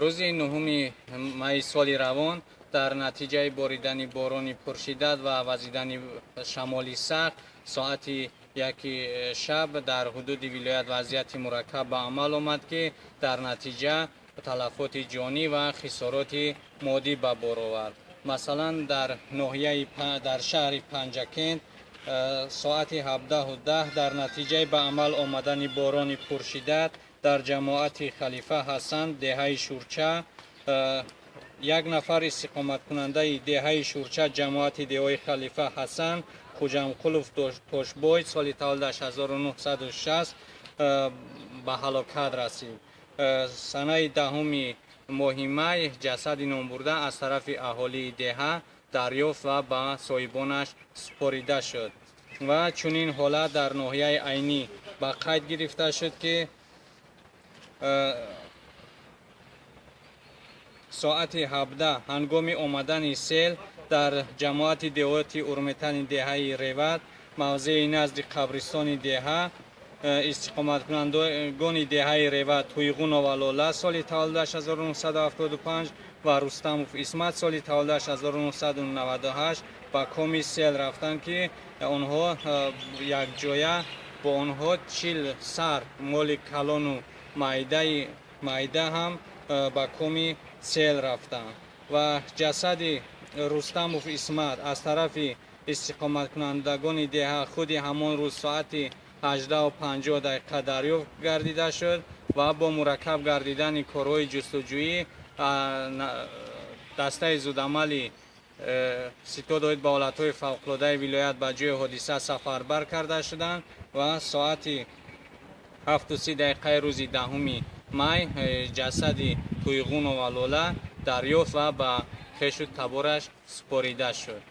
Рӯзи 9 майи соли равон дар натиҷаи боридани борони пуршиддат ва вазидани шамоли сахт соати 1 шаб дар ҳудуди вилоят вазъияти мураккаб ба амал омад, ки дар натиҷа талафоти ҷонӣ ва хисороти моддӣ ба бор овард. Масалан, дар ноҳияи дар шаҳри Панҷакент соати 17:10 дар натиҷаи ба амал омадани борони пуршиддат дар ҷамоати Халифа Ҳасан деҳаи Шурча як нафар истиқоматкунандаи деҳаи Шурча ҷамоати деҳои Халифа Ҳасан Хуҷамқулов Тошбой соли таваллудаш 1960 ба ҳалокат расид. Санаи 10 моҳи май ҷасади номбурда аз тарафи аҳолии деҳа дарёфт ва ба соҳибонаш супорида шуд. Ва чунин ҳолат дар ноҳияи Айнӣ ба қайд гирифта шуд, ки соати 17 ҳангоми омадани сел дар ҷамоати деҳоти Урметани деҳаи Реват мавзеи назди қабристони деҳа истиқоматкунандагони деҳаи Реват Туйғунова Лола соли таваллудаш 1975 ва Рустамов Исмат соли таваллудаш 1998 ба коми сел рафтанд, ки онҳо якҷоя бо онҳо 40 сар моли калону майда ҳам ба коми сел рафтанд ва ҷасади Рустамов Исмат аз тарафи истиқоматкунандагони деҳа худи ҳамон рӯз соати 18:50 дарёфт гардида шуд ва бо мураккаб гардидани корҳои ҷустуҷӯӣ дастаи зудамали ситод оид ба ҳолатҳои фавқулодаи вилоят ба ҷои ҳодиса сафарбар карда шуданд ва соати 7:30 рӯзи 10 май ҷасади Туйғунова Лола дарёфт ва ба хешу табораш супорида шуд.